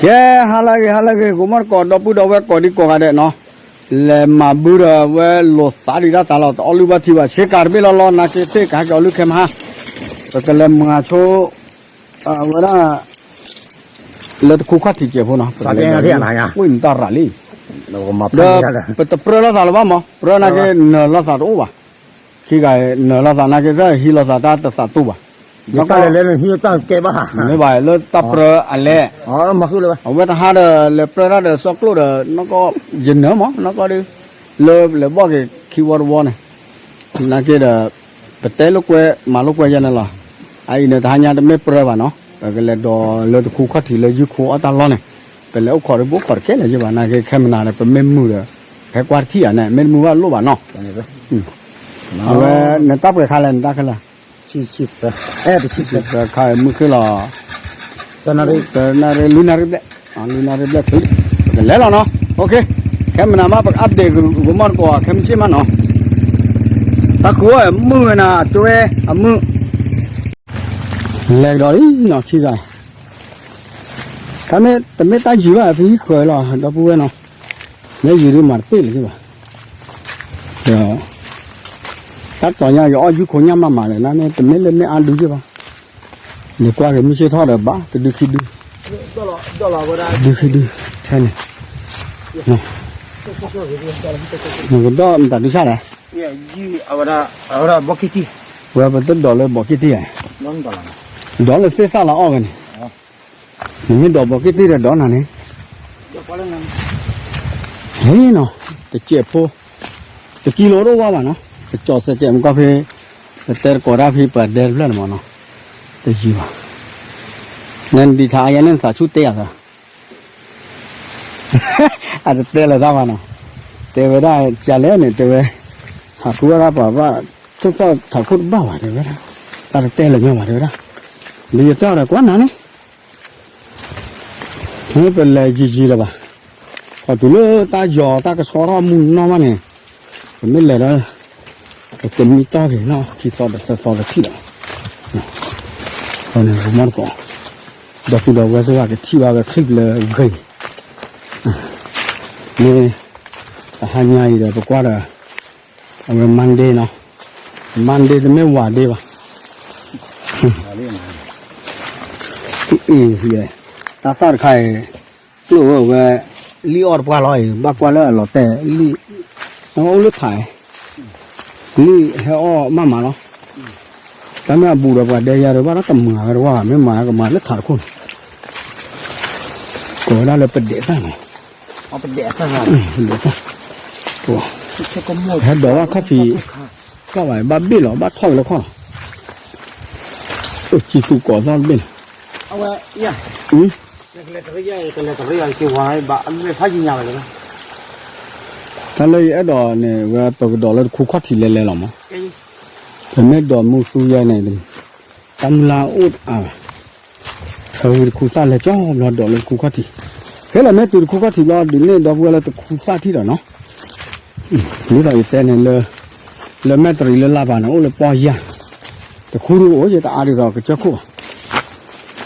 ကဲ ဟါလၢအဂ့ၤ ဟါလၢအဂ့ၤ ဂီၤမီၢ်တကိး ဒီပုၢ်ဒီဝဲၢ်ကိးဒံကိးဂၤဒဲးနီၤ, လဲၤမၤဘုဒီးဝဲလိာ်သးဒံးတၢ်သးလီၤ တအီၣ်လုၢ်ဘၣ်ထံဘၣ် ဆ့ကၤတဘ့ၣ်လီၤလီၤ နာ်က့သ့ၣ်ကဟဲက့ၤအီၣ်လုၢ်ခဲမဟါ, ပကလဲၤမၤဆိ အဝဲဒၣ် လၢတခူခီၣ်ထံးကဲးဖိနီၤ, ပကလဲၤ ဝ့ၢ်နတၢ်ရၤလံ, ဒီး ပတပြၢလိာ်သးလၢၤဘၣ်မး ပြၢနာ်က့နၢၤလိာ်သးတအိၣ်ဘၣ်, ခံဂၤနၢၤလိာ်သးနာ်က့ ဟံးလိာ်သးတၢ်တသးတူၢ်ဘၣ်, မ့ၢ်ဘၣ် လၢတၢ်ပြၢအလဲၣ် အဝဲတဟါဒီး လဲၤပြၢတၢ်ဒီးစီကျိၣ်ဒီး နီၢ်ကီၢ် ယနၢၤမး နီၢ်ကီၢ်ဒု လၢလဲၤဘီၣ်က့ၤခံဝီတဝီန့ၣ်, နာ်က့ဒီး ပတဲလိာ်ကွဲ မၤလိာ်ကွဲယဲန့ၣ်လီၤ, အအံၤန့ၣ် တဟါညါတမ့ၢ်ပြၢဘၣ်နီၤ, ပကလဲၤဒီးလၢတခူခီၣ်ထံးလၢယုၢ်ခိအီၣ်တၢ်လီၢ်န့ၣ်, ပလဲၤအိၣ်ခိးတဘိခိးတကဲလၢၤယဘၣ် နာ်က့ခဲမနၤဒီး ပမ့ၢ်မုာ်ဒီး ဟဲကွၢ်တထံၣ်ဧါန့ၣ် မ့ၢ်တမုာ်ဘၣ်လိၣ်ဘၣ်နီၤ, အဝဲ နတၢ်ပှဲၤခါလဲၣ် နတၢ်ခဲလၢာ် တဆံသၢခါမုၢ်ခ့လီၤ, သၢနၣ်ရံၣ် လွံၢ်နၣ်ရံၣ်ဘျဲၣ်, လွံၢ်နၣ်ရံၣ်ဘျဲၣ်တုၤ ပကလဲၤလီၤနီၤ, ခဲမနၤမး ပက update ဂီၤမီၢ်တကိး ခဲမုၢ်ဆ့ၣ်မးနီၤ, တၢ်ခူအိၣ်မုၢ်ဝဲနၤ ကၠိဝဲအမုၢ် လဲၤကဒီးလံနီၤ ခံဂၤ, တမ့ၢ်တၢ်ယံၤဘၣ် ပဟံးဃၢၤလီၤ ဒီပုၢ်ဝဲၢ်နီၤ, မ့ၢ်ယံၤဒုးမၤတပ့ၢ်လၢၤဘၣ်, ဒီး တၢ်တီၤညါ ယအီၣ်ယုၢ်ခိညၣ်မးမးလဲၣ် နမ့ၢ်တမ့ၢ်လၢမ့ၢ်အါဒုးယဘၣ်, နကွၢ်က့ၤမုၢ်ဆ့ၣ်ထီၣ်ဒီးဘၣ် တဒုခံဒု, ဒုခံဒု, ထဲန့ၣ်, နကဒီးမတၤဒုဆၣ်လဲၣ်, ဝဲပတဒိးလၢဘီးက့ၣ်တံၢ်, ဒိးလၢသ့ၣ်သၣ်လၢအီၣ်ဝဲန့ၣ်, နမ့ၢ်ဒိးဘီးက့ၣ်တံၢ်ဒီးဒိးနၤန့ၣ်, ဟ့ၣ်နီၤ, တစဲးဖိ, တကံလိတအိၣ်ဝဲဘၣ်နီၤ, ပကၠီၤစဲးကဲးမကီၢ်ဖဲ, ပတဲတကိးတၢ်ဖဲပှၤဒဲတဖျၢၣ်န့ၣ်မးနီၤ, တယံၤဘၣ်, နဒံးထါအယဲန့ၣ်သးဆူၣ်တဲယၤသး အတတဲလၢၤတၢ်ဘၣ်နီၤ, တဲဝဲဒၣ်ကလဲၣ်န့ၣ် တဲဝဲ, ဟးဃုဝဲဒၣ်ပှၤဘၣ်, ထိၣ်သီၣ်ထးခိၣ်တဘၣ်ဘၣ် တဲဝဲဒၣ်, တၢ်တတဲလၢၤညီဘၣ် တဲဝဲဒၣ်, ဒ်ယတဲအီၤဒီးကွၢ်နၤန့ၣ်, မ့ၢ်ပလဲၤယံၤယံၤလၢၤဘၣ်, ခီတုၤလၢတၢ်ယီၤတၢ်ကဆှီထီၣ်မုၢ်နီၢ်မးန့ၣ်, ပမ့ၢ်လဲၤဒီး ပကမံတီၢ်က့ၤနီၤ ခံသီဒီးသၢသီတထံၣ်လီၤ, အဃိန့ၣ် ဂီၤမီၢ်တကိး, ဒီပုၢ်ဒီဝဲၢ်သ့ၣ်တဖၣ်ကထံၣ်ဘၣ်ဝဲ clip လၢဂ့ၤ, မ့ၢ် တဟါညါအံၤဒီးပကွၢ်ဒီး, အဝဲ Monday နီၤ, Monday တမ့ၢ် ဝၤဒ့ ဘၣ်, အ့ၣ်, တၢ်သၣ်တခါအံၤ, ကျိၣ်ဝဲဝဲ, လံၣ်အီၣ်တပှၢ်လီၤအံၤ ဘၣ်ကွၢ်လၢအလီၤတဲာ်လံ, အိၣ်လၢထး, လံၣ်ဟဲအီၣ်မးမးလီၤ, တၢ်မ့ၢ်အဘူးဒီးပှၤဒဲယၤဒီး ဘၣ်တၢ်ကမၤဝဲတဝၢ် မ့ၢ်မၤကမၤလၢထးတခိၣ်န့ၣ် ကိးဝဲဒၣ်လၢပဒဲးသၣ်နီၤ, ပဒဲးသၣ်, ဟဲဒိးဘၣ်ခီၣ်ဖံး, ကီၢ်ဘၣ်ဘၣ်ဘ့ၣ်လီၤ ဘၣ်ထီၣ်ဝဲလၢခီၣ်လီၤ, အိၣ်စံသူၣ်ကိးသီၣ်တဘ့ၣ်လီၤ, တၢ်လၢယအဲၣ်ဒိးန့ၣ် ဝဲပကဒိးလၢတခူခီၣ်ထံးလဲၤလဲၤလီၤမး, ပမ့ၢ်ဒိးမူသူယဲန့ၣ်, တၢ်မုၢ်လၢ်အိၣ်အါဘၣ် ထၢဝံၤတခူသၣ်လဲၤကၠီဘျီဒိးလၢတခူခီၣ်ထံး, ခဲလၢာ်မ့ၢ်တုၤတခူခီၣ်ထံးဘျီ ဒုးန့ၢ်ဒီပုၢ်ဝဲၢ်လၢတခူသၣ်ထံၣ်ဒီးနီၤ, ဒ်သိးယတဲန့ၣ်လၢ, လၢမဲၢ်တရံးလၢလါပၤန့ၣ် အိၣ်လၢပီၢ်ယၢ်, တခူဒုးအိၣ်ယဲတအါဒ်သိးကစၢၢ်ခိၣ်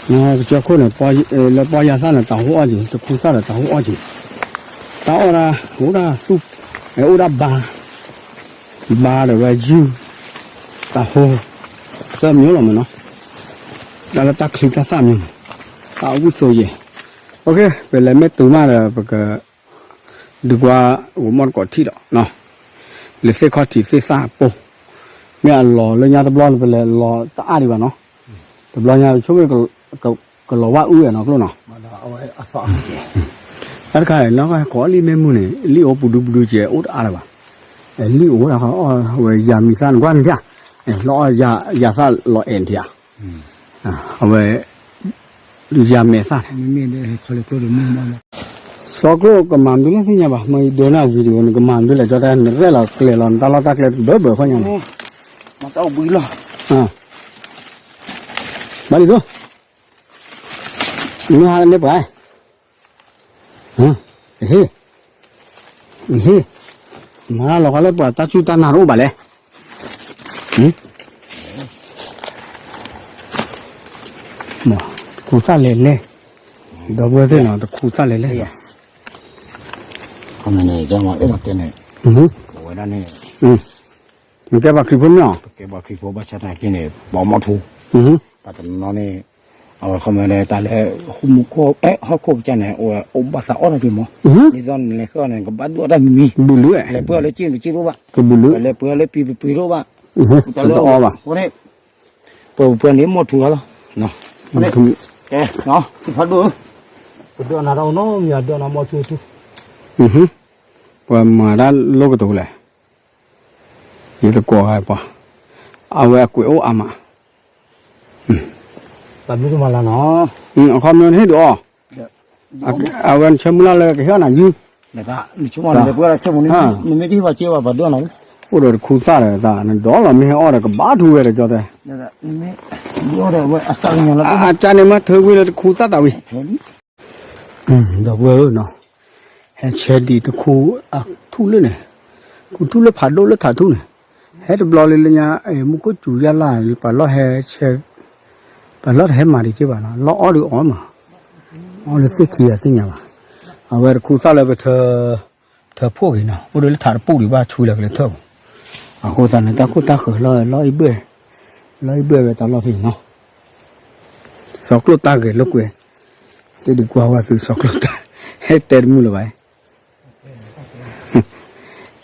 ဘၣ်, ကစၢၢ်ခိၣ်န့ၣ်, လၢပီၢ်ယၢ်သၣ်န့ၣ် တၢ်ဟိအီၣ်က့ၤ တခူသၣ်ဒီးတၢ်ဟိအီၣ်က့ၤ, တၢ်အီၣ်ဒၣ်, အိၣ်ဒၣ်သူၣ်, အိၣ်ဒၣ်ဘါ ဘါဒီးဝဲယုၢ်, တၢ်ဟိ, သၢမံၤလီၤမးနီၤ, တၢ်လၢတၢ်ချံတၢ်သၣ်မံၤ, တၢ်အဝံၣ်သိယဲၢ်, ပလဲၤမ့ၢ်တုၤမးဒီး ပက, ဒုးကွၢ်, ဂီၤမီၢ်တကိးထံၣ်ဒီး, လၢသ့ၣ်ခီၣ်ထံးသ့ၣ်သၣ်အပိၢ်, မ့ၢ်အလီၤလၢညါတဘျီန့ၣ် ပလဲၤလီၤတအါဒံးဘၣ်နီၤ, တဘျီညါဆိကမိၣ်, ကလီၤဝါအုဝဲနီၤကျိၣ်နီၤ တၢ်တခါနီၤ ကိးလံၣ်မ့ၢ်မုၢ်န့ၣ် လံၣ်အိၣ်ပူၤဒုပူၤဒုကဲ အိၣ်တအါလၢၤဘၣ်, လံၣ်အိၣ်ဒၣ်ဃီ အဝဲယၤမံၤသၣ်နကွၢ်န့ၣ်ဧါ, လီၤအီၣ်ယၤသၣ်လီၤအဲၣ်န့ၣ်ဧါ, အဝဲ, ယၤမဲာ်သၣ်န့ၣ်, စီကျိၣ်ကမၤမနုၤလဲၣ်သ့ၣ်ညါဘၣ် မ့ၢ်ဒိးန့ၢ် video န့ၣ် ကမၤမနုၤလဲၣ် ကၠီတဲ နရဲၣ်လီၤကျဲၤလီၤ နတၢ်လီၢ်တၢ်ကျဲတဘၢဘၢဃီညါန့ၣ်, ဘၣ်ဒ်သိး မ့ၢ်ဟးန့ၢ်ပှၤ, ဟ့ၣ်, ဟ့ၣ်, မၤလီၤဃီလၢပှၤတၢ်စူၢ်တၢ်နာ်တအိၣ်ဘၣ်လဲၣ်, တခူသၣ်လဲၤလဲၤ, ဒီပုၢ်ဝဲၢ်သ့ၣ်နီၤ တခူသၣ်လဲၣ်လဲၣ်, ခီမ့ၢ်န့ၣ် ကဲမ့ၢ်အဲၣ်ဒိးတဲန့ၣ်, အဝဲဒၣ်န့ၣ် နကဲပှၤခရံာ်ဖိမ့ၢ်နီၤ, ပကဲပှၤခရံာ်ဖိဘၣ်ဆၣ်သနာ်က့န့ၣ် ပှၤမီၤထူ, ပှၤတနီၤန့ၣ် အဝဲခီမ့ၢ်န့ၣ် တၢ်လၢ ဟီၣ်ခိၣ် ဟီၣ်ခိၣ်ကစၢ်န့ၣ် အိၣ်ဘၣ်သးအီၣ်တၢ်က့ၤမး, ဒ်သိးနလဲၤဃုအီၤန့ၣ် ကဘၣ်ဒုးအီၣ်တၢ်မံၤမံၤ, လဲၤပှ့ၤအီၤလၢစ့ၣ်ပစ့ၣ်တအိၣ်ဘၣ်, လဲၤပှ့ၤအီၤလၢပံၤပပံၤတအိၣ်ဘၣ်, တၢ်လၢအီၣ်ဘၣ်, ပှၤပှၤန့ၣ်မီၤထူလီၤ, ကဲ, ဖးဒိၣ်, ပဒုးအီၣ်နၤတၢ်အိၣ်နီတမံၤ ဒုးအီၣ်နၤမီၤထူထူ, ပှၤမၤတၢ်လိၣ်ကတိၤလဲၣ် ယသကိးဂၤပှၤ, အဝဲအကွဲးအိၣ်အါမး, တၢ်ဘျုးတမၤလၢနီၤ, အခီပညီနဟ့ၣ်ဒုးအီၣ်, အဝဲနဆၢမုၢ်လၢ်လၢကဟ့ၣ်အီၣ်နၤယုၢ်, အိၣ်ဒီးတခူသၣ်ဒီးသး နဒီးလီၤမ့ၢ်ဟဲအီၣ်ဒီးကဘၣ်ထူဝဲဒီးကၠီတဲ, အကၢ်န့ၣ်မ့ၢ်ထၢဝံၤလၢတခူသၣ်သးဝံၤ, ဒီပုၢ်ဝဲၢ်ဧၢနီၤ, ဟဲဆဲးဒံးတခူအထူၣ်လၢန့ၣ်, ခူထူၣ်လၢဖးဒိၣ်လၢထးထူၣ်န့ၣ်, ဟဲတဘျီလၢလၢညါ မူခိၣ်စူၤယါလၢ် ပှၤလီၢ်ဟဲဆဲး, ပှၤလီၢ်တဟဲမၤဒံးက့ဘၣ်နီၤ, လီၢ်အီၣ်ဒုးအီၣ်မး, အီၣ်လၢသ့ၣ်ခံဂၤသ့ၣ်ညါဘၣ်, အဝဲတခူသၣ်လၢပထၢ ထၢဖှိၣ်ဂ့ၤနီၤ, အိၣ်ဒီးလၢထးတပူၤဒံးဘၣ်ဆူလၢကလဲၤထၢၣ်ပူၤ, အဃိသတးန့ၣ် တၢ်ခိၣ်တၢ်ဃၢၤလီၤ လီၤအံၣ်ဘှဲၣ်, လီၤအံၣ်ဘှဲၣ်ဝဲတၢ်လီၢ်ဖဲန့ၣ်နီၤ, စီကျိၣ်တၢ်ဂဲၤလိာ်ကွဲ, တဒုးကွၢ်ဝဲသုစီကျိၣ်တၢ်, ဟဲတဲတမုာ်လၢၤဘၣ်,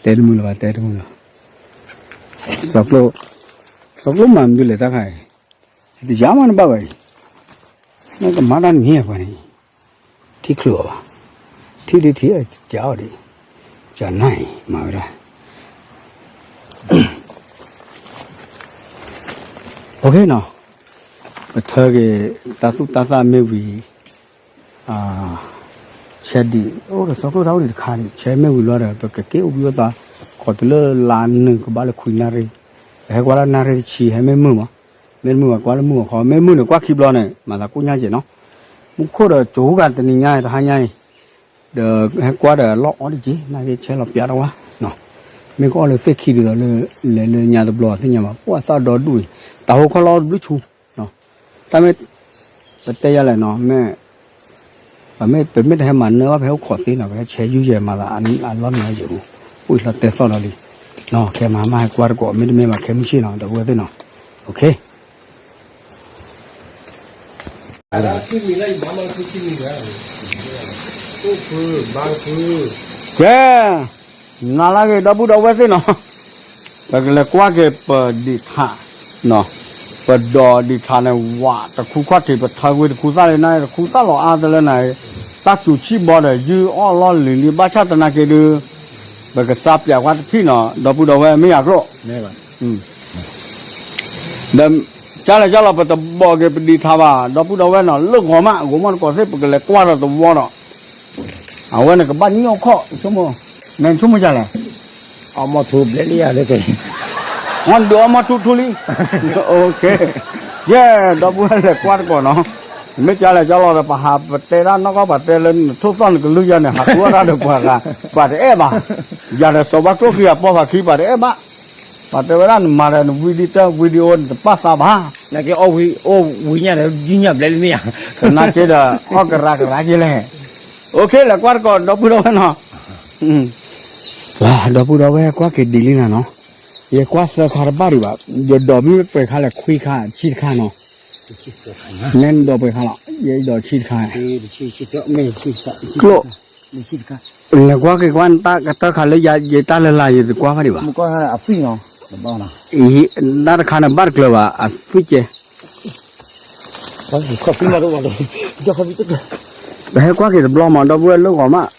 တဲတမုာ်လၢၤဘၣ် တဲတမုာ်လၢၤ, စီကျိၣ်, စီကျိၣ်မၤမနုၤလဲၣ်တၢ်ခါအံၤ, ယတယါမးနဘၣ်ဘၣ်အံၤ, နကမၤတၢ်နမံၤအပှၤန့ၣ် ထံၣ်ချုးအီၤဘၣ်, ထံၣ်ဒ်ထံၣ်ကးအီၤဒံး, ကနၣ်အံၤမၤဝဲဒၣ်, နီၤ, ပထၢက့ၤ တၢ်သူၣ်တၢ်သၣ်မ့ၢ်ဝံၤ, ဆဲးဒံး အိၣ်ဒီးစီကျိၣ်တၢ်အိၣ်ဒံးတခါန့ၣ် ဆဲးမ့ၢ်ဝံၤလီၤဒီး ပကက့ၤအိၣ်ဘှံးအိၣ်သါ, ခိးတုၤလၢလါနုာ်ကဘၣ်လၢခွံနၣ်ရံၣ်, ပဟဲကွၢ်လၢနၣ်ရံၣ်တဆံ ဟဲမ့ၢ်မုာ်မး, မ့ၢ်တမုာ်ဘၣ်ကွၢ်လၢမုာ်အခီ, မ့ၢ်မုာ်န့ၣ်ကွၢ်ခံဘျီန့ၣ် မၤသးကိၣ်ညါကဲးနီၤ, မူခိၣ်ဒီးကၠိၤဂၤတနံၤညါတဟါညါအံၤ, ဒီးဟဲကွၢ်ဒီးလီၢ်အီၣ်ဒံးက့ၤ နာ်က့ဆဲးလီၤပျးတဝါ, မ့ၢ်ကအီၣ်လၢသ့ၣ်ခံဒ်သိးလၢ လဲၤလၢညါတဘျီသ့ၣ်ညါဘၣ် ပှၢ်သၣ်ဒီဒူၣ်အံၤ, တၢ်ဟိခီလီၤတဘျုးဆူ တၢ်မ့ၢ် ပတဲယၤလဲၣ်နီၤ, မ့ၢ် ပမ့ၢ် ပမ့ၢ်တဟဲမၤနၢဘၣ် ပဟဲအိၣ်ခိးသ့နီၤ, ပဟဲဆဲးယူယဲၢ်မၤသးအလီၢ်န့ၣ်ယဲၢ်အိၣ်, အိၣ်အံၤလီၤတဲသီၣ်လီၤလံ, ခဲမၤမးဟဲကွၢ်တကိး မ့တမ့ၢ်ဘၣ်ခဲမုၢ်ဆ့ၣ်နီၤ ဒီပုၢ်ဝဲၢ်သ့ၣ်နီၤ, အိၣ်ခ့ ကဲ နၤလၢအဂ့ၤ ဒီပုၢ်ဒီဝဲၢ်သ့ၣ်နီၤ, ပကလဲၤကွၢ်က့ၤပဒံးထး, ပဒိးဒံးထးန့ၣ် ဝးတခူခီၣ်ထံး ပထၢကွံာ်တခူသၣ်လံနၤ တခူသၣ်လီၤအါတလၢနၤ, တၢ်စူၤဆံၣ်ဘီဒီး ယုၢ်အီၣ်လီၢ်လံၤလံ ဘၣ်ဆၣ်သနာ်က့ဒုး ပကစးပျးကွၢ်တထံၣ်နီၤ ဒီပုၢ်ဒီဝဲၢ်မ့ၢ်ယၤကျိၣ် ဒီး ကၢ်လဲၣ်ကၢ်လီၤ ပတဘိးက့ၤပဒံးထးဘၣ် ဒီပုၢ်ဒီဝဲၢ်နီၤ လၢဂီၤမး ဂီၤမးတကိးသ့ၣ် ပကလဲၤကွၢ်ဒီးသဝီဒီး အဝဲန့ၣ်ကဘၣ်နံၣ်အိၣ်ခိး ဆိကမိၣ် မ့ၢ်ဆိကမိၣ်ကၢ်လဲၣ် အီၣ်မီၢ်ထူဘျဲၣ်လံယၤလၢက့ၤ အီၣ်ဒုးအီၣ်မီၢ်ထူထူလံ ယဲ ဒီပုၢ်ဝဲၢ်လဲၤကွၢ်တကိးနီၤ မ့ၢ်ကၢ်လဲၣ်ကၢ်လီၤဒီး ပဟးပတဲဒၣ်နီၢ်ကီၢ် ပှၤတဲလၢနထိၣ်သီၣ်နကလုၢ်ယၤန့ၣ် ဟးထူအီၣ်တၢ်ဒီးပှၤဂၤ ပှၤတအဲၣ်ဘၣ် ယၤဒီးစီၤဘၣ်ကျိၣ်ဃံအပီၢ်ဖးခံ ပှၤတအဲၣ်ဘၣ် ပှၤတဲဝဲဒၣ်နမၤဒီးန video နဝံဒံတၢ်ဝံဒံအိၣ်နတပာ်သးဘၣ် နာ်က့အီၣ်ဝံ အိၣ်ဝံညါဒီး ယုၢ်ညါဘျဲၣ်လံမ့ၢ်ယၤ သနာ်က့ဒီး အီၣ်ကရၤကရၤက့လဲၣ် အိၣ်ခ့ လဲၤကွၢ်တကိး ဒီပုၢ်ဒီဝဲၢ်နီၤ ပှၤဒီပုၢ်ဒီဝဲၢ်ကွၢ်က့ၤဒ်လံနၤနီၤ ယကွၢ်သၢခါတဘၣ်ဒံးဘၣ် ယဒိးမ့ၢ်ပှဲၤခါလဲၣ် ခွံခါ ဆံတခါနီၤ မ့ၢ်နဒိးပှဲၤခါလီၤ ယဒိးဆံတခါ ကျိၣ် လဲၤကွၢ်က့ၤကွၢ်တၢ်ကတၢၢ်ခါလၢယၤ ယတၢ်လၢ်လၢ် ယတကွၢ်ဘၣ်ဒံးဘၣ် တၢ်တခါန့ၣ်ဘၣ်တကျၢၤဘၣ် အသွံၣ်ကဲ ပဟဲကွၢ်က့ၤတဘျီမး ဒီပုၢ်ဝဲၢ်လၢဂီၤမး တဘျီ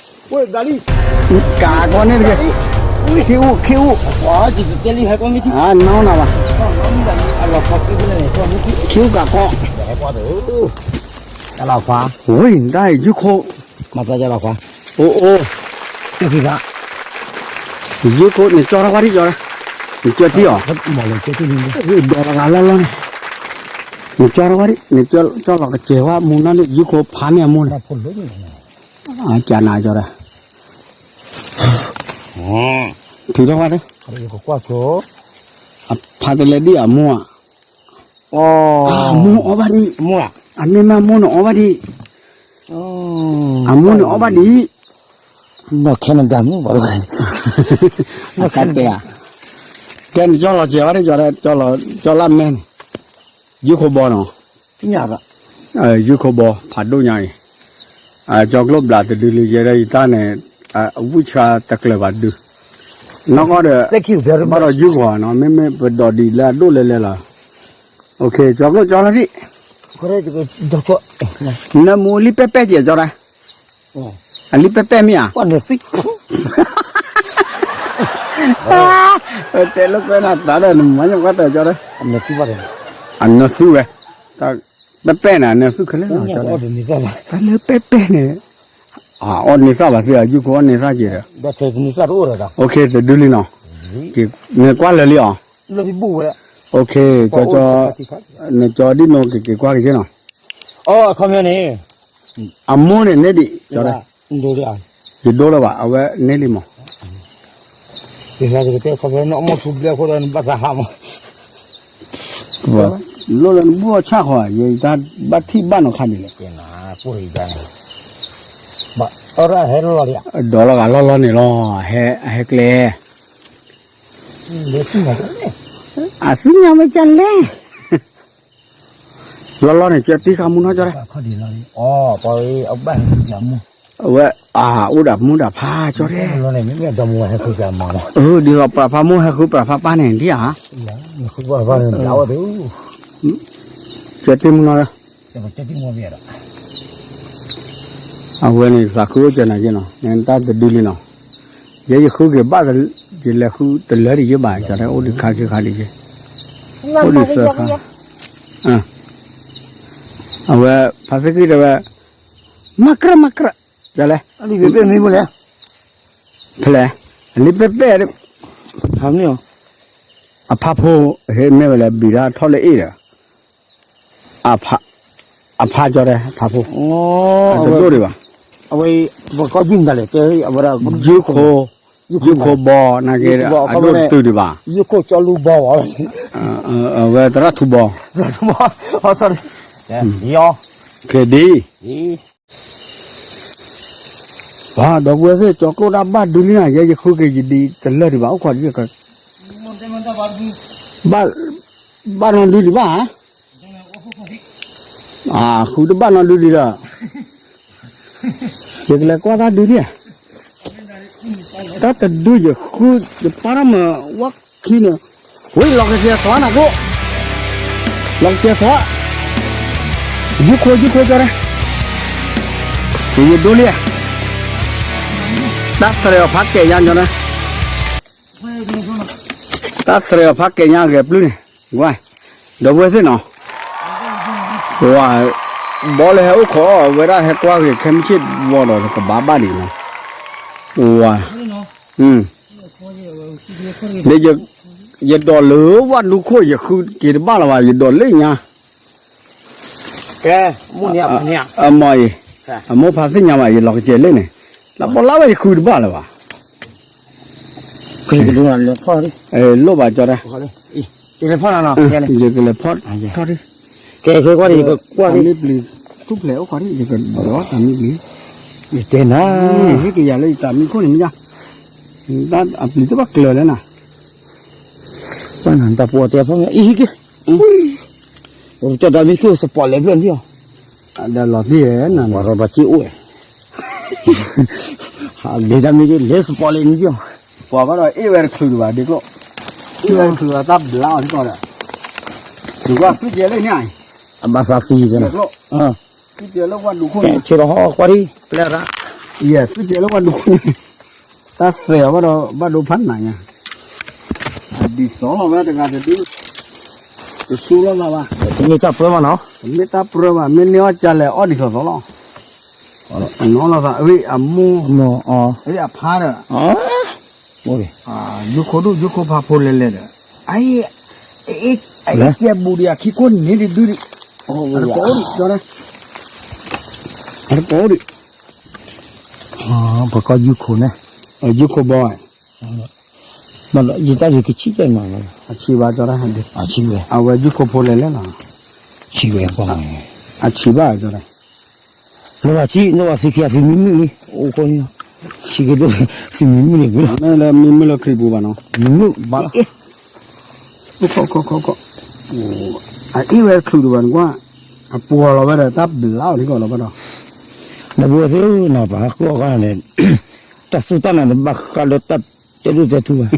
ဒီးနီၤ ကးကီန့ၣ်တက့ၢ် ခ့အူ ခ့အူ နီၢ်နၤဘၣ် ခ့အူကးကီ ဝံၤ တၢ်ယုၢ်ခိၣ် အိၣ်အိၣ် ယုၢ်ခိၣ် နကၠီထီၣ်ကွၢ်ထံၣ်ကၠီ နကၠီထံၣ်အီၤ ဒိးလီၤဂာ်လၢလီၢ်န့ၣ် နကၠီထီၣ်ကွၢ်ထံၣ် နကၠီလီၤကစဲၤဝဲမူနီၢ်န့ၣ် ယုၢ်ခိၣ်ဖးမ့ၢ်အမူန့ၣ် ကနၤကၠီဒၣ် ထုးထီၣ်ကွၢ်ထံၣ် အဖးတလဲဒ်အမူဧါ အမူအီဘၣ်ဒံး အမ့ၢ်မးမူန့ၣ်အီဘၣ်ဒံး အမူန့ၣ်အီၣ်ဘၣ်ဒံး, နီၢ်ခဲနဒၤမူဘၣ်, အကါတဲဧါ, ကဲနကၠီလီၤစဲးဝဲဒၣ်, ကၠီလၢမဲန့ၣ်, ယုၢ်ခိၣ်ဘီနီၤ, ယုၢ်ခိၣ်ဘီ ဖးဒိၣ်ညါအံၤ, ကၠီကျိၣ်ဘျးတဒုလံယဲဒၣ်ယတၢ်န့ၣ်, အဝံၣ်ဆှါတကျၢၤဘၣ်ဒု, နီၢ်ကီၢ်ဒီး, ဘၣ်ဒီးယုၢ်ခိၣ်နီၤ, မ့မ့ၢ်ပဒိးဒံးလၢအဒိၣ်လဲၤလဲၤလီၤ, ကၠီကျိၣ်ကၠီလီၤဒံး, နမူလံပဲပဲကဲကၠီဒၣ်, အလံပဲပဲမ့ၢ်ဧါ, တဲလိာ်ကွဲနၤသးဒီးနမၤညၣ်ကွၢ်တၢ်ကၠီဒၣ်, အနၢသုဝဲ, ပဲပဲန့ၣ် အနၢသုခဲလၢာ်, တၢ်လၢပဲပဲန့ၣ်, အီၣ်န့ၢ်သၣ်ဘၣ်သ့ၣ်ဧါ, ယုၢ်ခိၣ်အီၣ်န့ၢ်သၣ်က့ၤဒီး, တဒုလံနီၤ, နကွၢ်လၢာ်လံအီၤ, နကၠီဒ်နိက့ၤက့ၤကွၢ်က့ၤနီၤ, အမိၢ်န့ၣ်န့ᢢ်ဒံး, ယဒိလၢၤဘၣ် အဝဲန့ၢ်လံမး, လိၣ်လၢနဘူၣ်အီၣ်ဆၣ်ဃီ, ယတၢ်ဘၣ်ထံၣ်ဘၣ်နီၤခါဒ်လဲၣ်, ဒီးလီၤဂာ်လီၢ်လီၢ်န့ၣ်လီၤ, အဟဲကျဲ, အသ့ၣ်ညါမ့ၢ်ကလဲၣ်, လီၢ်လီၢ်န့ၣ် ကၢတံၢ်ဃာ်မူနီၢ်ကၠီဒၣ်, အဝဲ, အအိၣ်ဒီးမူဒီးဖါကၠီဒၣ်, ဒ်သိးပှၤဖးမိၢ်ဟဲဃုပှၤဖးပၢ်န့ၣ်ဒ်ဧါ, ကၢတံၢ်မူနီၢ်, အဝဲန့ၣ်သးခုအိၣ်ကၢနၤက့နီၤ, နတၢ်တဒုလံနီၤ, ယဲယဃုက့ၤဘၣ်, ယလဲၤဃုတလၢဒံးယဘၣ်, ကၠီဒၣ်အိၣ်ဒံးခါက့ၤခါဒံးယဲ, အိၣ်ဒံးသၢခါ, အဝဲ, ဖါသ့ၣ်ဃံတဲဝဲ, မၤကြၢးမၤကြၢး, လဲၣ်, ဖဲလဲၣ်, အလံပဲပဲ, အဖါဖိ, ဟဲမ့ၢ်ဝဲလဲၤဘံၤဒၣ်ထီၣ်လၢအ့ၣ်ဒီး, အဖါကၠီဒၣ် အဖါဖိ, တဒိၣ်ဒံးဘၣ်, အဝဲ, ယုၢ်ခိၣ်, ယုၢ်ခိၣ်ဘီ, နာ်က့, အဒိၣ်တတုၤဒံးဘၣ်, အဝဲသရၣ်ထူဘီ, ကဲဒ် ပှၤဒီပုၢ်ဝဲၢ်သ့ၣ် ကၠီကျိၣ်ဒၣ်ဘၣ်ဒုလံနီၤ, ယဲယဃုက့ၤယဒံးတလၢဒံးဘၣ်, အိၣ်ခိးဒ်, ဘၣ်နီၢ်ဒုဒံးဘၣ်ဧါ, ဃုတဘၣ်နီၢ်ဒုဒံးဒီး, ယကလဲၤကွၢ်တၢ်ဒုဒံးဧါ, တၢ်တဒုယဃု, ယပၢ်ထီၣ်မၤဝဲခံန့ၣ်, ဝံၤလီၤကစဲၤသွါနၤကျိၣ်, လီၤကစဲၤသွါ, ယုၢ်ခိၣ်ယုၢ်ခိၣ်ကၠီဒၣ်, ယဒိလံဧါ, တၢ်သရဲးအီၤဖးကဲးညါကၠီဒၣ်, တၢ်သရဲးအီၤဖးကဲးညါဂဲၤပျုၢ်န့ၣ်, ဝါ, ဒီပုၢ်ဝဲၢ်သ့ၣ်နီၤ, ဝါ, ဘီလၢဟဲအိၣ်ခိးအီၣ်ဝဲဒၣ်ဟဲကွၢ်ဂ့ၤခဲမုၢ်ဆ့ၣ်ဝီဒီးကဘၣ်ဘၣ်ဒံးနီၤ, ဝါ, လၢ, ယဒိးလၢဝၣ်ဒူခိၣ် ယဃုက့ၤတဘၣ်လၢၤဘၣ်, ယဒိးလၢညါ, ကဲ, မ့ၢ်အံၤ, အမိၢ်ဖါသ့ၣ်ညါဘၣ် ယလီၤကစဲၤလၢန့ၣ်, လၢပီလၢဝဲယဃုတဘၣ်လၢၤဘၣ်, လိၣ်ဘၣ်ကၠီဒၣ်, ယကလဲၤဖီၣ်ထီၣ်ဒံး, တၢ်မ့ၢ်ပျံၤ, ထူၣ်ဖျဲးအိၣ်ခိးဒံး ယကဒိးတၢ်မ့ၢ်ပျံၤ, ယတဲနၤ, ဟ့ၣ်က့ၤယၤလၢယတၢ်မံခိၣ်န့ၣ်မ့ၢ်ယါ, တၢ်အပျံၤတဘၣ်ကျၢၤလၢနၤ, ဘၣ်နၤတၢ်ပီၢ်တဲဖီၣ်မ့ၢ်အံၤဟ့ၣ်က့ၤ, ကၠီတၢ်မံခိၣ်စပီးလဲၤဖျၢၣ်န့ၣ်, ဒီးလီၤသံၣ်, ပှၤရီဘၣ်စ့အိၣ်ဝဲ, ဒ်တၢ်မံခိၣ်လဲၤစပီးလဲၤန့ၣ်, ပှၤဘၣ်ဒီးအ့ၣ်ဝဲတချုးဒံးဘၣ် ဒ့ကျိၣ်, အ့ၣ်ဝဲတချုးဒီးတၢ်ဘျါအီၤစ့ၢ်ကီးဒီး, ဒုးကွၢ်သုကဲလၢန့ၣ်, အဘၣ်သးသံ, သုကဲလၢဝၣ်ဒူခိၣ်န့ၣ်, ဆ့ထီၣ်ဟီၣ်ကွၢ်ဒံး, ပျဲရၣ်, သုကဲလၢဝၣ်ဒူခိၣ်န့ၣ်, တၢ်သဲးအီၤဘၣ်ဒီး ဘၣ်ဒိဖးနးညါ, ဒ်သိးလီၤဝဲတဂၤတဒု, တဆူလီၤလီၤဘၣ်, တမ့ၢ်တၢ်ပြၢဘၣ်နီၤ, တမ့ၢ်တၢ်ပြၢဘၣ် မ့ၢ်န့ၢ်အီၣ်ကလဲၤအီၣ်ဒ်သိးသိးလီၤ, နီၤလီၤသး အမိၢ်, အဖါဒီး, ယုၢ်ခိၣ်ဒိၣ်ယုၢ်ခိၣ်ဖါဖိလဲၤလဲၤဒီး, အကဲဘူးဒံးအခံခိၣ်န့ၣ်ဒုဒုဒံး, အတကိးဒံး, အတကိးဒံး, ပှၤကီၢ်ယုၢ်ခိၣ်န့ၣ်, ယုၢ်ခိၣ်ဘီ, ယတၢ်ယကဆံၣ်ကဲနီၤ, အဆံးဘၣ်ကၠီဒၣ်, အဝဲယုၢ်ခိၣ်ဖိလဲၤလဲၤလီၤ, ဆံးဝဲ, အဆံးဘၣ်ကၠီဒၣ်, နဘၣ်ဆံး နဘၣ်သုခံဂၤသုမံမုၣ်န့ၣ် အိၣ်ဃိန့ၣ်လီၤ. ဆံးက့ၤဒိၣ် သုမံမုၣ်န့ၣ်ကွံာ်လီၤ. မ့ၢ်လၢမံမုၣ်လၢခရံာ်ပူၤဘၣ်နီၤ. မံမုၣ်ဘၣ်လီၤ. အအ့ၣ်ဝဲတချုးဒံးဘၣ်နကွၢ်, အပှီၤလီၤဝဲဒီး တၢ်ဘျါအီၤထံကီၢ်လီၤဘၣ်ဒီး, နဘိသ့ၣ်နီၤ ပှၤဟးဃုအီၣ်ခါန့ၣ် တၢ်စူၢ်တၢ်နာ်တဘၣ်ဃးလၢတၢ်တဲဒိၣ်တဲထူဘၣ်.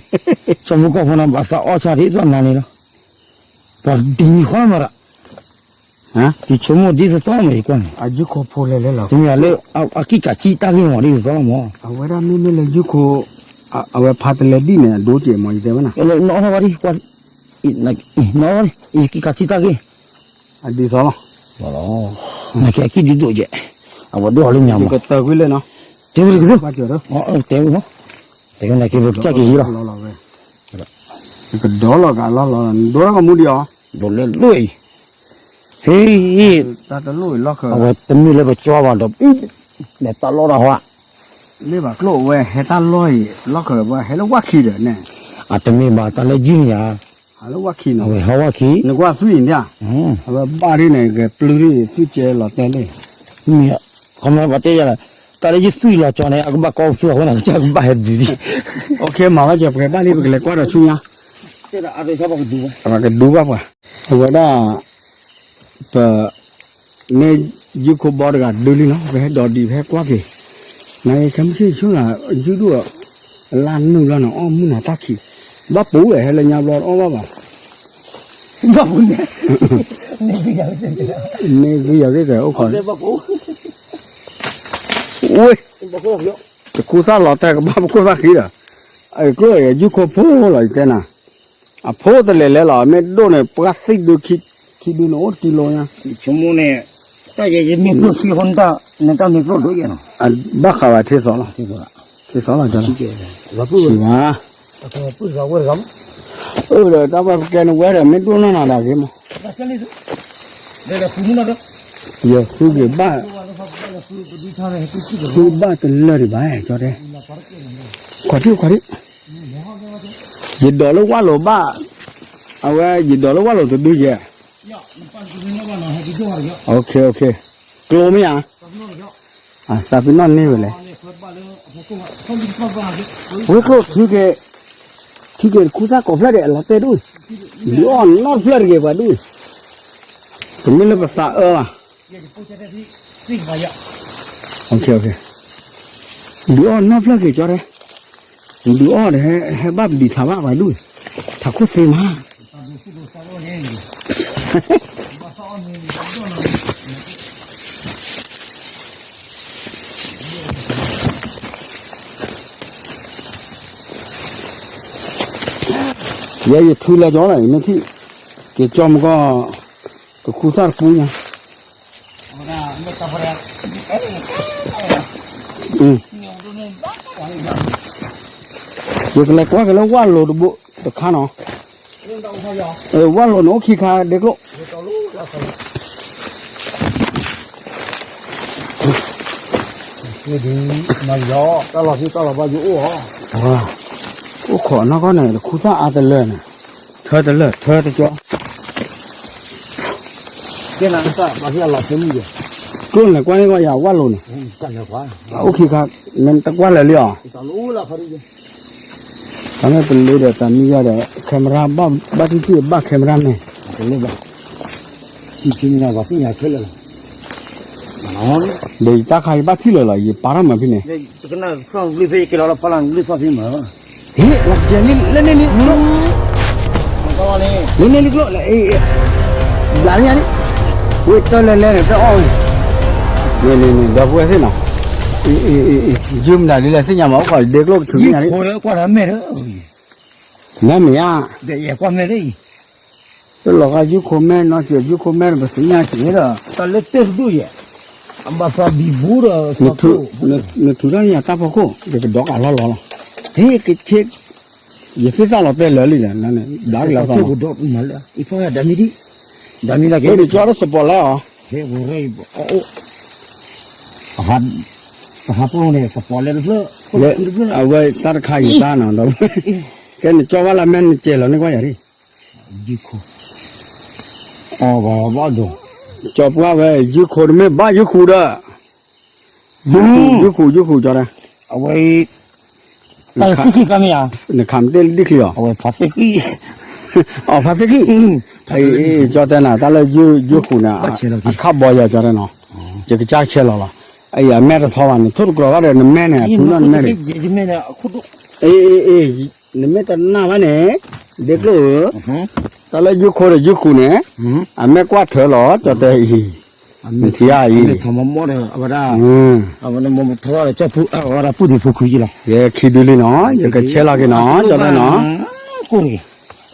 ဆီဖိကီၢ်ဖိန့ၣ် ဘၣ်သးအီၣ်ဆၣ်ဒ်သိးနၤန့ၣ်လီၤ. ပှၤဒ်မံၤဃီမးဒီး ယဆိကမိၣ်ဒ်သိးသိးမးယကွၢ်န့ၣ်, တမ့ၢ်လၢအကံၢ်ကးကံၣ်တၢ်ဂ့ၢ်မးဒ်သိးသိးလီၤမး. အဝဲဒၣ်မ့မ့ၢ်လၢယုၢ်ခိၣ်, အဝဲဖးတလဲဒ်န့ၣ် အဒိကဲးမး ယတဲဝဲနၤ, နအီၣ်ထီၣ်ဘၣ်ဒံး, နအီၣ်ထီၣ်ဘၣ်ဒံး ယကံၢ်ကးကံၣ်တၢ်ဂ့ၢ်, အဒ်သိးလီၤ, နကဲအကံၢ်ဒုဒိၣ်ကဲး, အဝဲဒိၣ်အီၤလၢညါမး, တဲဝဲတကသု, တဲဝဲ, တဲဝဲမး, တဲဝဲနကဲပကစၢ်က့ၤယံၤလီၤ. ကဒီလီၤကလီလီၤ နဒိထီၣ်ကမူဒံးအီၤ, ဒိးလၢလိၣ်အံၤ, ဟ့ၣ်, အဝဲတမ့ၢ်လၢပကၠီဘၣ်ဒီး, လဲၤတၢ်လီၢ်တၢ်ဟီ, မ့ၢ်ဘၣ်ကျိၣ်ဝဲဟဲတၢ်လီၢ်အံၤ လီၢ်ခၢၣ်ဝဲဟဲလၢဝၣ်ခံဒီးန့ၣ်, အတမ့ၢ်ဘၣ်တၢ်လၢယုၢ်န့ၣ်ဧါ, ဟးလၢဝၣ်ခံနီၤ, အဝဲဟးဝၣ်ခံ, နကွၢ်သွံၣ်အံၤဒၣ်, အဝဲဘၣ်ဒ်န့ၣ် ဂဲၤပျုၢ်ဒ်သွံၣ်ကဲလီၤတဲာ်လံ, မ့ၢ်, ခီမ့ၢ်ဘၣ်တဲယၤလီၤ, တၢ်လၢယသွံၣ်လီၤကၠီန့ၣ် အကဘၣ်ကီဖျိအဃိန့ၣ် ကစၢ်ကဘၣ်ဟဲဒုးဒံး, မၤဘၣ်ကၠီ ပကဘၣ်လံ ပကလဲၤကွၢ်ဒီးဆူညါ, ပကဒူဘၣ်ပှၤ, အဝဲဒၣ်, ပ, မ့ၢ်ယုၢ်ခိၣ်ဘီတဂၤဒုလံနီၤ ပဟဲဒိးဒံးပဟဲကွၢ်က့ၤ, နကဲမုၢ်ဆ့ၣ်ဆူၣ်နၤ ယုၢ်ဒိၣ်, အလါနုာ်လီၤနၤ အီၣ်မုၢ်နၤတၢ်ခံး, ဘၣ်ပူၤဝဲဟဲလၢညါဘျီတအီၣ်ဘၣ်ဘၣ် မ့ၢ်ဂ့ၤယၤဂ့ၤကဲအိၣ်ခိး, ဝ့ၢ်, တခူသၣ်လီၤတဲာ်ကဘၣ်ပခိၣ်သၣ်ဃံဒီး, အကျိၣ်ယုၢ်ခိၣ်ဖိလီၤယတဲနၤ, အဖိတလဲၤလဲၤလီၤ မ့ၢ်ဒိၣ်န့ၣ် ပှၢ်သံၣ်ဒုခံ, ခံဒုန့ၣ်အိၣ်တကံလိညါ, ဆိကမိၣ်န့ၣ်, တၢ်ယဲယမ့ၢ်ကျိၣ်ခံဃိနတၢ်, နတၢ်မ့ၢ်ကျိၣ်ဒိၣ်ယဲနီၤ, ဘၣ်ဃးဝဲထံသီလီၤ, ထံသီလီၤ, ဆံးဘၣ်, အၢဒီးတၢ်ဘၣ်ပကဲနဝဲဒီး မ့ၢ်ဒိၣ်နီၢ်နၤဒၣ်ဂ့ၤမး, ယဃုက့ၤဘၣ်, ဃုဘၣ်တလၢာ်ဒံးဘၣ် ကၠီတဲ, ခွါထံခွါထံ, ယဒိးလၢဝၣ်လိၤဘၣ်, အဝဲယဒိးလၢဝၣ်လိၤတဒုယဲ, ကျိမ့ၢ်ဧါ, သးပ့ၤနီၣ်န့ၢ်ဝဲလဲၣ်, ဝဲကျိၣ်ထံက့ၤ, ထံက့ၤတခူသၣ်ကိးဖျၢၣ်ဒံး အလီၤတဲာ်ဒိၣ်, ဒုးအီၣ်နီတဖျၢၣ်တဂ့ၤပှၤဒုး, တမ့ၢ်လၢပသးအၢဘၣ် ဒုးအီၣ်နီတဖျၢၣ်က့ၤကၠီတဲ, ဒုးအီၣ်ဒီး ဟဲဘၣ်ပဒံးထးဘၣ်ပှၤဒုး, ထးခိၣ်သ့မး ယဲယထူလၢကၠီလီၤ ယမ့ၢ်ထံၣ်, က့ၤကၠီမကီၢ်, တခူသၣ်တပူညါ, ယကလဲၤကွၢ်က့ၤလၢဝၣ်လိၤတဘိတခါနီၤ, ဝၣ်လိၤန့ၣ်အိၣ်ခံခါဒ့ကျိၣ် မၤယီၤ တၢ်လီၤဖံးတၢ်လီၤဘၣ်ယအိၣ်အီၤ, အိၣ်ခိးနီၢ်ကီၢ်န့ၣ် တခူသၣ်အါတလၢာ်န့ၣ်, ထၢတလၢာ် ထၢတကၠီ, ကျိၣ်န့ၣ်ကွၢ်န့ၢ်ကီၢ်ယၤဝၣ်လိၤန့ၣ်, အိၣ်ခံခါ, မ့ၢ်တကွၢ်လၢာ်လံအီၤ တၢ်မ့ၢ်ပလ့ဒီးတၢ်မံယါဒီး camera ဘၣ်ထံၣ်ထံၣ်ဘၣ် camera မ့ၢ်, ဒီးယတၢ်ခါယဘၣ်ထံၣ်လၢာ်လီၤ ယပာ်ထီၣ်မၤဖဲန့ၣ်, ဟ့ၣ်လီၤကဲလံ လၢန့ၣ်လံကျိၣ်, လၢန့ၣ်လံကျိၣ်, ဘျးလၢညါလံ, ဝဲတၢ်လဲၤလဲၤန့ၣ် တၢ်အီၣ်ဝဲန့ၣ်, ဒီပုၢ်ဝဲၢ်သ့ၣ်နီၤ, ယုၢ်မတၤဒ်လဲၣ်သ့ၣ်ညါမး အိၣ်ခိးဒ့ကျိၣ်ကဆူညါလံ, နမ့ၢ်ဧါ, တလီၤဂာ်ယုၢ်ခိၣ်မဲနီၤ စဲးယုၢ်ခိၣ်မဲဒီး ပသ့ၣ်ညါစ့ဒီး တၢ်လၢတဲတဒူၣ်ယဲ, အဘၣ်သးဘံဘူဒီး နထူးထီၣ်န့ၣ်ယတၢ်ဖီခိၣ် ယကဒီးကးလီၤလီၤလီၤ, ဟ့ၣ်ကဆ့, ယသ့ၣ်သၣ်လီၤတဲာ်လၢာ်လံဒီး ဘျါကလီၤသီလီၤ, ဒ်မံၤဒ်, ဒ်မံၤဒ်က့ၤ ကၠီတစပီးလဲအီၤ, ဟဲဝဲရၢၢ်အအိၣ်, ပဟးပူၤန့ၣ် စပီးလဲတဖျၢၣ်, အဝဲတၢ်တခါယတၢ်နီၤဒီး, ကဲနကၠီဝဲလၢမဲနကဲလီၤန့ၢ်ကွၢ်ယၤဒ် ယုၢ်ခိၣ်, အီၣ်ဘၣ်ဘၣ်ဒိၣ်, ကၠီပှၢ်ဝဲ ယုၢ်ခိၣ်တမ့ၢ်ဘၣ်ယုၢ်ခိၣ်ဒီး, ယုၢ်ဃုာ် ယုၢ်ဃုာ် ကၠီတဲ, အဝဲ တၢ်လၢသ့ၣ်ခံကျါမ့ၢ်ဧါ, နခးမ့ၢ်တ့ၢ်လၢဒ်ချံအီၤ, အဝဲဖးသ့ၣ်ခံ, အီၤဖးသ့ၣ်ခံ, ကၠီတဲနၤ တၢ်လၢယုၢ်ဃုာ်န့ၣ် အခးဘီယၤ ကၠီတဲနီၤ, ယကစၢ်ဆဲးလီၤလီၤ, အအံၤအမဲၢ်တထီဘၣ် နထိၣ်တကြၢးဘၣ်ဒီး နမဲၢ်န့ၣ် အဖုနီၢ်နမဲၢ်န့ၣ်, အ့ နမ့ၢ်တနာ်ဘၣ်န့ၣ် ဒ့ကျိၣ်ဧၢ, တၢ်လၢယုၢ်ခိဒီးယုၢ်ဃုာ်န့ၣ် အမဲၢ်ကွၢ်ထွဲလီၤ ကၠီတဲအံၤ, နထံၣ်ဧါအံၤ, အဝဲဒၣ် အဝဲဒၣ်ပူၢ်တံၤဖိခွံလီၤ, ယဲခံဒုလံနီၤ ယကဆဲးလီၤက့ၤနီၤ ကၠီတဲနီၤ,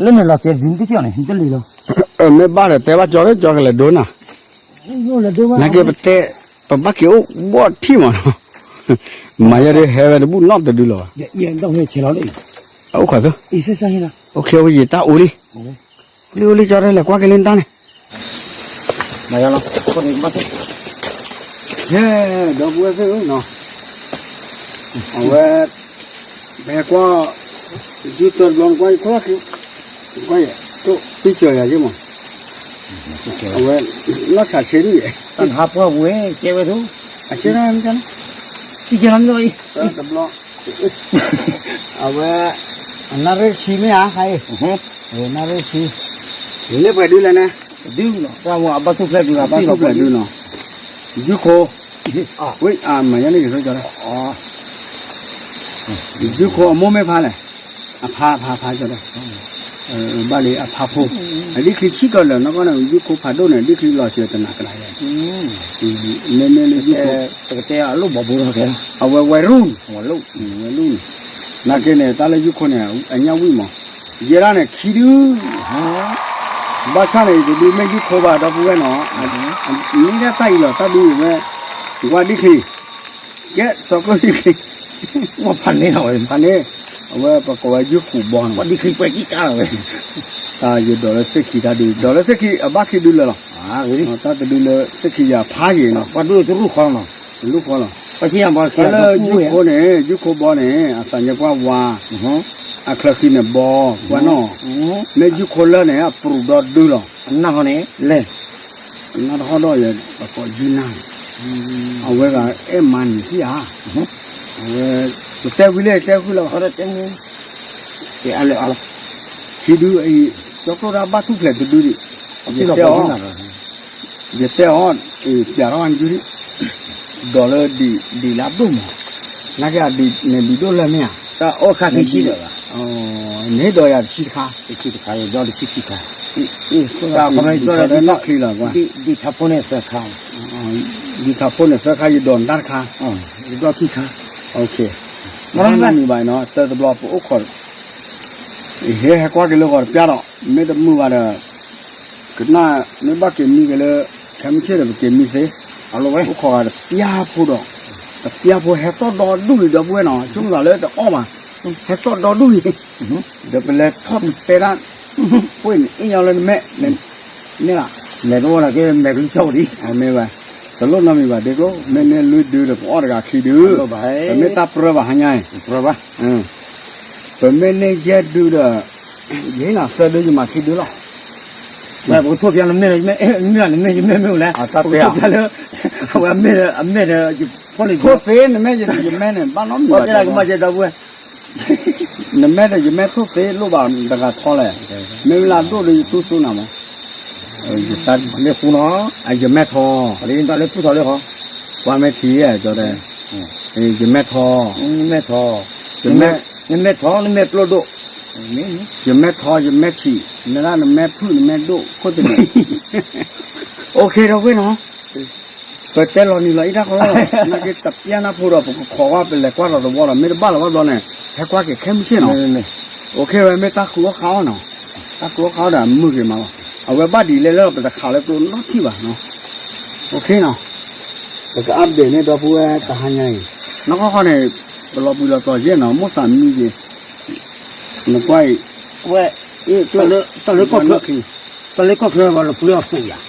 လၢန့ၣ်လီၤ ကဲဘုတကၠီန့ၣ် တလံၤလီၤ, မ့ၢ်ဘၣ်ဒီးတဲဘၣ်ကၠီ ကၠီကလဲၤဒိနၤ, နာ်က့ပတဲ ပဘၣ်က့ၤအိၣ်ဘီၣ်ထံၣ်မးနီၤ, မၤယဲဒ်ဟဲဝဲတဘူၣ်နီတဒုလီၤဘၣ်, အိၣ်ခိးသၢ, ယတၢ်အိၣ်လံ, အိၣ်လံအိၣ်လံ ကၠီတဲလဲၤကွၢ်က့ၤလၢနတၢ်န့ၣ် ဒီပုၢ်ဝဲၢ်သ့ၣ်ဧၢနီၤ, အဝဲ ဟဲကွၢ် ယုၢ်တဘျီ နကွၢ်ယခိၣ်, ကွၢ်ယဲ တိၢ်ပံၢ်စၢၤယၤယ့ၢ်မး, အဝဲ နီၢ်ဆးဆ့ဒ်ယဲ, တၢ်နဟးပှၢ်ဝဲ ကဲဝဲဒၣ်, အဆ့ဒၣ်မ့ၢ်ကဲနီၤ, ပံၢ်စၢၤနီၤမ့ၢ်အံၤ, တဘျီ အဝဲ အနၣ်ရံၣ်ဆံမ့ၢ်ဧါ ဟါအံၤ, နၣ်ရံၣ်ဆံ, လၢပှဲၤဒုလဲၣ်န့ၣ်, ဒုလီၤ တၢ်မ့ၢ်အဘၣ်ထူၣ်ဖျဲးဒုလီၤ ဘၣ်ထူၣ်ဖျဲးဒုနီၤ, ယုၢ်ခိ ဝဲ အမၤညါန့ၣ်ယသိးကၠီဒၣ်, ယုၢ်ခိအမိၢ်မ့ၢ်ဖါလဲၣ်, အဖါ အဖါ အဖါကၠီဒၣ်, ဘၣ်လံအဖါဖိ, အဒ်ချံဆံၣ်ကီၢ်လၢာ်နီၢ်ကီၢ်န့ၣ် ယုၢ်ခိဖးဒိၣ်န့ၣ် ဒ်ချံလီၤစၢၤတနၤကလါယဲ, မ့မ့ၢ်လၢယုၢ်ခိ ပကတဲအလိၣ်ဘီဘိလီၤကဲလီၤ, အဝဲဝဲရူၢ်, ဝဲရူၢ်, နာ်က့န့ၣ် တၢ်လၢယုၢ်ခိန့ၣ် အညၣ်ဝံၣ်မး, ယဲဒၣ်န့ၣ် ခံဒု ဘၣ်ဆၣ်န့ၣ် ယတဒုမ့ၢ်ယုၢ်ခိဘၣ် ဒီပုၢ်ဝဲၢ်နီၤ, မ့ၢ်ဒၣ်တၢ်အံၤလီၤ တၢ်ဒုဝဲ ကွၢ်ဒ်ချံ, ကဲ စီၤကျိၣ်ဒ်ချံ, ဖးန့ၣ်, ဖးန့ၣ်, အဝဲပကိးဝဲယုၢ်ခိဘီနီၤ, ဒ်ချံပှဲၤကံကါလီၤဝဲ, တၢ်ယဒိးလၢသ့ၣ်ခံတၢ်ဒု ဒိးလၢသ့ၣ်ခံ အဘၣ်ခံဒုလၢာ်လီၤ, တၢ်တဒုလၢသ့ၣ်ခံယၤဖးယံၤနီၤ, ပှၤဒိၣ်တရူၣ်ဃီနီၤ, တရူၣ်ဃီလီၤ, တၢ်လၢယုၢ်ခိန့ၣ် ယုၢ်ခိဘီန့ၣ် အသးညါပှၢ်ဝါ အချၢဃံန့ၣ်ဘီ ကွၢ်နီၣ်, မ့ၢ်ယုၢ်ခိလၢန့ၣ် အပြုၢ်ဒီဒုလီၤ, အနၢ်ဟီန့ၣ်လဲၣ်, အနၢ်တဟီၣ်ဒီးယဲ ပကိးယုၢ်နၢ်, အဝဲဂၤအဲၣ်မါနံၤထံၣ်ဧါ, အဝဲ ပတဲဝံၤလၢတဲဃုလီၤ, ခံဒုအံၤ ကၠီကျိၣ်ဒၣ်ဘၣ်ထူၣ်ဖျဲးတဒုဒံး, ယတဲအီၤ ယတဲအီၤ ပျးထီၣ်နကုဒံး, ဒိးလၢဒံးလၢအဒိၣ်မး, နာ်က့အဒံးန့ၣ်ဒံးဒိၣ်လၢမ့ၢ်ဧါ, တၢ်အိၣ်ခါခံဆံဒီး, နဟ့ၣ်ဒိးယၤတဆံတခါ, တဆံတခါ ယဒိးတဆံခံခါ, တၢ်ခီမ့ၢ်ဒိၣ်လၢနီၢ်ချံလီၤကွၢ်, ဒံးထးဖိန့ၣ်သၢခါ, ဒံးထးဖိန့ၣ်သၢခါ ယဒိးနတၢ်တခါ, ယဒိးခံခါ, မ့ၢ်နီတမံၤဘၣ်နီၤ တၢ်တဘျီပအိၣ်ခိး ဟဲဟဲကွၢ်က့ၤလၢဂီၤတပျၢ်ဒီး မ့ၢ်တမုာ်ဘၣ်ဒီး ကနၣ် မ့ၢ်ဘၣ်က့ၤမံက့ၤလၢ ခဲမုၢ်ဆ့ၣ်ဒီး ပက့ၤမံသ့, အိၣ်ခိးဂၤတပျၢ်ဖိဒီး တပျၢ်ဖိဟဲသီၣ်ဒီဒူၣ်အံၤ ဒီပုၢ်ဝဲၢ်နီၤ ဆိကမိၣ်သးလၢတအီၣ်ဘၣ်, ဟဲသီၣ်ဒီဒူၣ်အံၤ, ဒီးပလဲၤထီၣ်ပတဲတၢ် ပှ့ၢ်န့ၣ် အ့ၣ်ညီလၢနမဲာ် မ့ၢ်လၢ မဲာ်တအိၣ်ဒီးက့ၤ မဲာ်ကလုၢ်ဆီၣ်ဒံး မ့ၢ်ဝဲ တလိၣ်နီတမံၤဘၣ် ဒ့ကျိၣ် မ့ၢ်န့ၢ်လွံၢ်ဒုဒီး ပအီၣ်တဂၤခံဒု, ပမ့ၢ်တၢ်ပြၢဘၣ်ဟါညါအံၤ, ပမ့ၢ်န့ၢ်ယဲၢ်ဒုဒီး ယဟ့ၣ်နၤသၢဒု ယမၤခံဒုလီၤ, ပကထိၣ်ဖျါနမဲာ်ဒီးယမဲာ် မ့ၢ်လၢနမဲာ်ယမဲာ်မ့ၢ်အိၣ်လဲၣ်, ပကထိၣ်ဖျါလၢ အဝဲအမဲာ်ဒီး အမဲာ်ဒီး ယဖိန့ၣ် ထိၣ်သ့နမဲာ်ယမဲာ်န့ၣ် ဘၣ်နီတမံၤဘၣ် ကမၤစၢၤဒီပုၢ်ဝဲၢ် နမဲာ်ဒီးယမဲာ်ထိၣ်သ့လိၣ်ဘၣ်တဂၤထီလဲၣ်, မ့ၢ်ဝဲလၢအဒိၣ်ဒီးယတူၢ်စိနၤမး, ယတၢ်လၢပူၤနီၤ အယမဲာ်ထီ, လၢပူၤထီလၢခီ, ကွၢ်မဲာ်ထံဧါ ကၠီတဲ, ယမဲာ်ထီ, မဲာ်ထီ, နမဲာ်ထီ နမဲာ်ပျိၢ်ဒိၣ်, ယမဲာ်ထီ ယမဲာ်ဆံး, နဒၣ်နမဲာ်ဖုၣ် နမဲာ်ဒိၣ်ခိၣ်တနံၤ, အိၣ်ခ့ဒီပုၢ်ဝဲၢ်နီၤ ပတဲလီၤနံၤလီၤအံၤတၢ်ဃီလီၤ, နာ်က့တပျၢ်နၢ်ဖိဒီး ပကခိးဝဲ ပလဲၤကွၢ်လီၤသဝီဒီး မ့ၢ်တဘၣ်လီၤဘၣ်ဘျီန့ၣ် ဟဲကွၢ်က့ၤခဲမုၢ်ဆ့ၣ်နီၤ, အိၣ်ခ့ဝဲ မ့ၢ်တၢ်ဃုအီၣ်ဃုအီၣ်နီၤ, တၢ်ဃုအီၣ်ဃုအီၣ်ဒီး မုာ်က့ၤမးလီၤ, အဝဲဘၣ်ဒ်လဲၣ်လဲၣ်လီၤ ပတခးလၢကျိနီတထံၣ်ဘၣ်နီၤ, အိၣ်ခ့နီၤ, ပက update န့ၢ်ဒီပုၢ်ဝဲၢ်တဟါညါအံၤ, နီၢ်ကီၢ်ခီန့ၣ် ပလီၤပှံၤလီၤတီၤယဲၢ်နီၤ မိၣ်သးမံက့ၤ, နကွၢ်အံၤ, ဝဲ, တၢ်လၢကီၢ်ချၢ, တၢ်လၢကီၢ်ချၢပှၤလၢပှ့ၤအီၤသူၣ်ယၤ,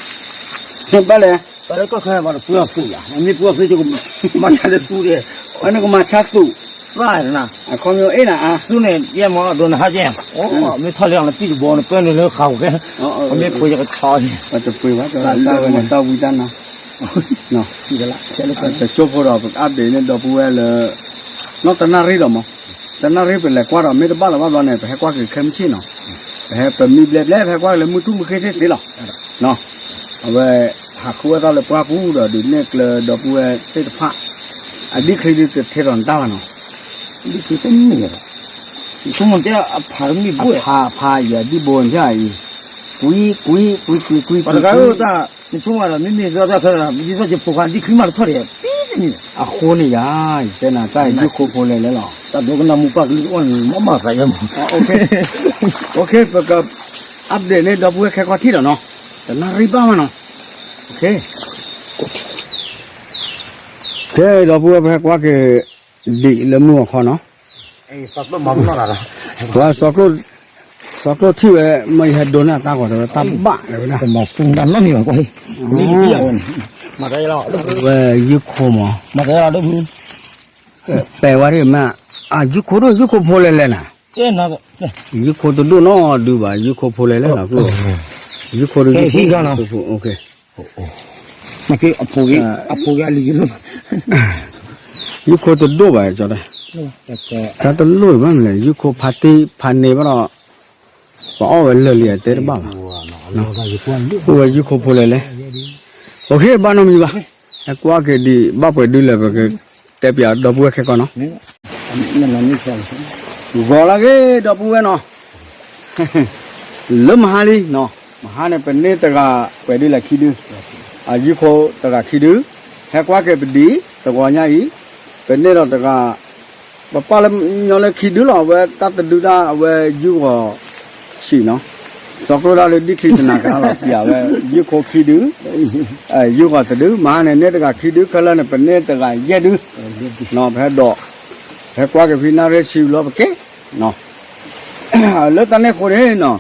ဘၣ်လဲၣ်, တၢ်လၢကီၢ်ချၢပှၤလၢပှ့ၤအီၤသူၣ်ယၤ, မ့ၢ်ပှ့ၤအီၤသူၣ် ကမၤဆါလၢသူၣ်ဒီး, နကမၤဆါသူၣ်, သၣ်နၤ, အခီပညီအ့ၣ်နၤအါ, သူၣ်န့ၣ် ယဲၢ်မၤအဒိနဟါကဲ, မ့ၢ်ထီၣ်လၢအီၤနပံၢ်တဘီ နပၢနုာ်လၢဃာ်ဝဲ, မ့ၢ်ပှ့ၤယကဆီ, တပှ့ၤဘၣ် တၢ်ဝံတၢ်နါ တကၠိဖိဒီးပကupdateန့ၢ်ဒီပုၢ်ဝဲၢ်လၢ နီၢ်တနၣ်ရံၣ်ဒီးမး, တနၣ်ရံၣ်ပလဲၤကွၢ်ဒီးမ့ၢ်တဘၣ်လၢၤဘၣ်ဘျီန့ၣ် ပဟဲကွၢ်က့ၤခဲမုၢ်ဆ့ၣ်နီၤ, ပဟဲပမံဘျဲဘျဲ ပဟဲကွၢ်က့ၤလၢမုၢ်ထူၣ်မုၢ်ဃ့ၢ်သ့ၣ်သ့လီၤ. အဝဲ ဟးဃုဝဲသးလၢပှၢ်ပူၤဒီးဒုးနဲၣ်ကျဲဒီပုၢ်ဝဲၢ်သ့ၣ်တဖၣ်, အဒံၣ်ချံဒုးတထဲထီၣ်နတၢ်ဘၣ်နီၤ, ဒံၣ်ချံတမ့ၢ်ဘၣ်, ယဆိကမိၣ်တဲအဖးတမ့ၢ်ဘၣ်, အဖးအဖးယဒံၣ်ဘိနထၢအံၤ, ကွံကွံကွံကွံကွံကွံကွံ, ပှၤတဂၤဧၢတၢ်, နဆိကမိၣ်ဒီးမ့မ့ၢ်သီတၢ်ခဲလၢာ် ယသီက့ၤဖိခွါဒံၣ်ချံမးတထီၣ်ဒီး ပံတမံၤ, အဃိန့ၣ်ယၤ ယတဲနၤတၢ်ယုၢ်ခိဖိလဲၤလဲၤလီၤ, တၢ်ဒိကနၣ်မူပၢ်ကလုၢ်အိၣ်န့ၣ် မ့ၢ်မၤသးယဲမး, ပကupdateန့ၢ်ဒီပုၢ်ဝဲၢ်ခဲကီၢ်ထံၣ်ဒီးနီၤ, တနၣ်ရံၣ်ဘၣ်မးနီၤ, ခဲဒီပုၢ်ဝဲၢ်ပဟဲကွၢ်က့ၤ ဒံးလၢမုၢ်အီၤခီနီၤ, ပှၤ စီၤကျိၣ်ထံၣ်ဝဲ မ့ၢ်ယဟဲဒိးန့ၢ်အတၢ်ဂီၤတဲဝဲတၢ်ဘၣ်တဲဝဲဒၣ်, ဝဲယုၢ်ခိမး, ပဲဝဲဒၣ်မ့ၢ်, အယုၢ်ခိဒိၣ် ယုၢ်ခိဖိလဲၤလဲၤနၤ, ယုၢ်ခိတဒိၣ်နီၢ်ဒုဘၣ် ယုၢ်ခိဖိလဲၤလဲၤနၤ, ယုၢ်ခိတဒိၣ်ဘၣ်, တၢ်တလိၣ်ဘၣ်မနုၤလဲၣ် ယုၢ်ခိဖါတံၢ်ဖါန့ၢ်ဘၣ်ဒီး ပအီၣ်ဝဲလၢာ်လံတဲတဘၣ်ဘၣ်, အိၣ်ဝဲယုၢ်ခိဖိလဲၤလဲၤ, ဘၣ်နီတမံၤဘၣ်, ဟဲကွၢ်က့ၤဒံးဘၣ်ပှဲၤဒုလဲၣ် ပကတဲပၠးဒီပုၢ်ဝဲၢ်ခဲကီၢ်နီၤ, ဂီၤလၢဂ့ၤဒီပုၢ်ဝဲၢ်နီၤ လၢမဟါလံနီၤ, မဟါန့ၣ် ပန့ၢ်တဂၤပှဲၤဒုလဲၣ်ခံဒု, အယုၢ်ခိတဂၤခံဒု, ဟဲကွၢ်က့ၤပဒံး တဂီၤညါအံၤ, ပန့ၢ်ဒီးတဂၤ, ပပာ်လၢညီလၢခံဒုလီၤ, အဝဲတၢ်တဒုဒၣ်အဝဲယုၢ်ဂီၤဆံးနီၤ, စီၤကျိၣ်ဒၣ်လၢဒံၣ်ချံတနၤကဟးလီၤပၠးဝဲ ယုၢ်ခိခံဒု, ယုၢ်ဂီၤတဒု, မဟါန့ၣ်န့ၢ်တဂၤခံဒု ခဲလၢာ်န့ၣ် ပန့ၢ်တဂၤယဲၢ်ဒု, ပဟဲဒီး, ဟဲကွၢ်က့ၤဖံနၣ်ရံၣ်ဆံဘျီပကဲ, လၢတၢ်န့ၣ်အဃိန့ၣ်နီၤ,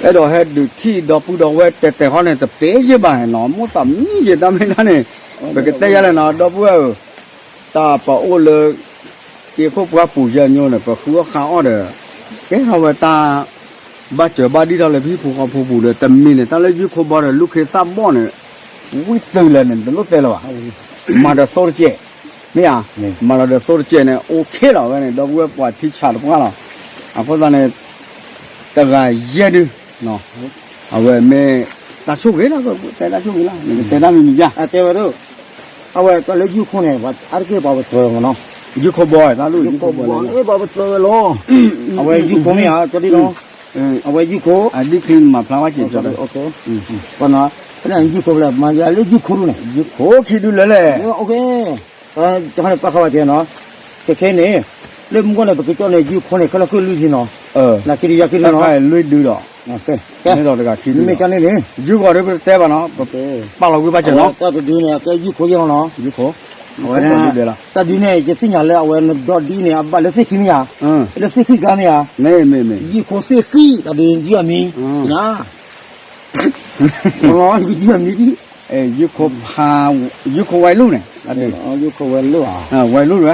အဲၣ်ဒိးဟဲဒုးထံၣ်ဒီပုၢ်ဒီဝဲၢ်တဲတဲဃီန့ၣ် တပ့ၤယဲၢ်ဘၣ်နီၤ, မိၣ်သးမံယဲၢ်တၢ်မ့ၢ်တၢ်န့ၣ်, ပကတဲယါလဲၣ်နီၤ ဒီပုၢ်ဝဲၢ်ဧၢ, တၢ်ပအိၣ်လၢ က့ခိၣ်ပှၢ်ပူၤယဲၢ်ညိန့ၣ် ပဃုအီၣ်ဃါအီၣ်ဒီး, ကဲထီၣ်ဝဲတၢ် ဘၣ်စၢၤဘၣ်ဒံၣ်ထီၣ်လၢပဟံၣ်ဖိဃီဖိပူၤဒီး တမံၤန့ၣ် တၢ်လၢယုၢ်ခိဘီဒီး လူၢ်ခ့သၣ်ဘီၣ်န့ၣ်, ဝံသုးလဲၣ်န့ၣ် တလိၣ်တဲလၢၤဘၣ်, မၤဒီးသိတကဲး, မ့ၢ်ဧါ, မၤလီၤဒီးသိတကဲးန့ၣ် အိၣ်ခ့လီၤဝဲန့ၣ် ဒီပုၢ်ဝဲၢ်ပှၤထံဆးတပှၢ်လီၤ, အဃိသတးန့ၣ် တဂၤယဲၢ်ဒု, အဝဲမ့ၢ် တၢ်ဆိၣ်ဂ့ၤလီၤ, တဲတၢ်ဆိၣ်ဂ့ၤလီၤ, နကတဲတၢ်မံၤမံၤယါ, တဲဝဲဒၣ်, အဝဲတၢ်လၢယုၢ်ခိန့ၣ် အါတက့ၢ်ပှၤပတြၢၤမးနီၤ, ယုၢ်ခိဘီတၢ်လၢယုၢ်ခိဘီလၢ ပှၤပတြၢၤဝဲလီၤ, အဝဲယုၢ်ခိမ့ၢ်ဧါ ကၠီဒံၣ်နီၤ, အဝဲယုၢ်ခိ, အဒံၣ်ချံမၤဖျါဝဲက့ၤကၠီ, ပနၤ, ဖဲန့ၣ်ယုၢ်ခိဖဲလဲၣ် မၤယၤလၢယုၢ်ခိဒူၣ်န့ၣ်, ယုၢ်ခိခံဒူၣ်လၢလဲၣ်, ပၣ်ဃးဝဲကဲနီၤ, တခဲန့ၣ်, လၢမူကီၢ်န့ၣ် ပကကၠီန့ၣ် ယုၢ်ခိန့ၣ် ခဲလၢာ်ကလုၢ်ယံၤနီၤ, နက့ဒုယၤက့ဒုနီၤ, လွံၢ်ဒုဒီး, မ့ၢ်တဂၤခံဒု, မ့ၢ်ကန့ၣ်န့ၣ်, ယုၢ်ဂီၤဒုပတဲဘၣ်နီၤ, ပာ်လီၤဝံၢ်ဘၣ်စၢၤနီၤ, တၢ်တဒုန့ၣ် အကဲယုၢ်ခိယဲၢ်လီၤနီၤ, ယုၢ်ခိ, အဝဲဒၣ်, တၢ်ဒုန့ၣ် ယသ့ၣ်ညါလၢအဝဲနဒီဒ်န့ၣ် အဘၣ်လၢသ့ၣ်ခံမ့ၢ်ဧါ, လၢသ့ၣ်ခံကါမ့ၢ်ဧါ, ယုၢ်ခိသ့ၣ်ခံ တၢ်ဒုယုၢ်အမံၤ, နၤ ယုၢ်အမံၤ, ယုၢ်ခိဖါ, ယုၢ်ခိဝဲလူၢ်န့ၣ်, ယုၢ်ခိဝဲလူၢ်ဧါ, ဝဲလူၢ်ဝဲ,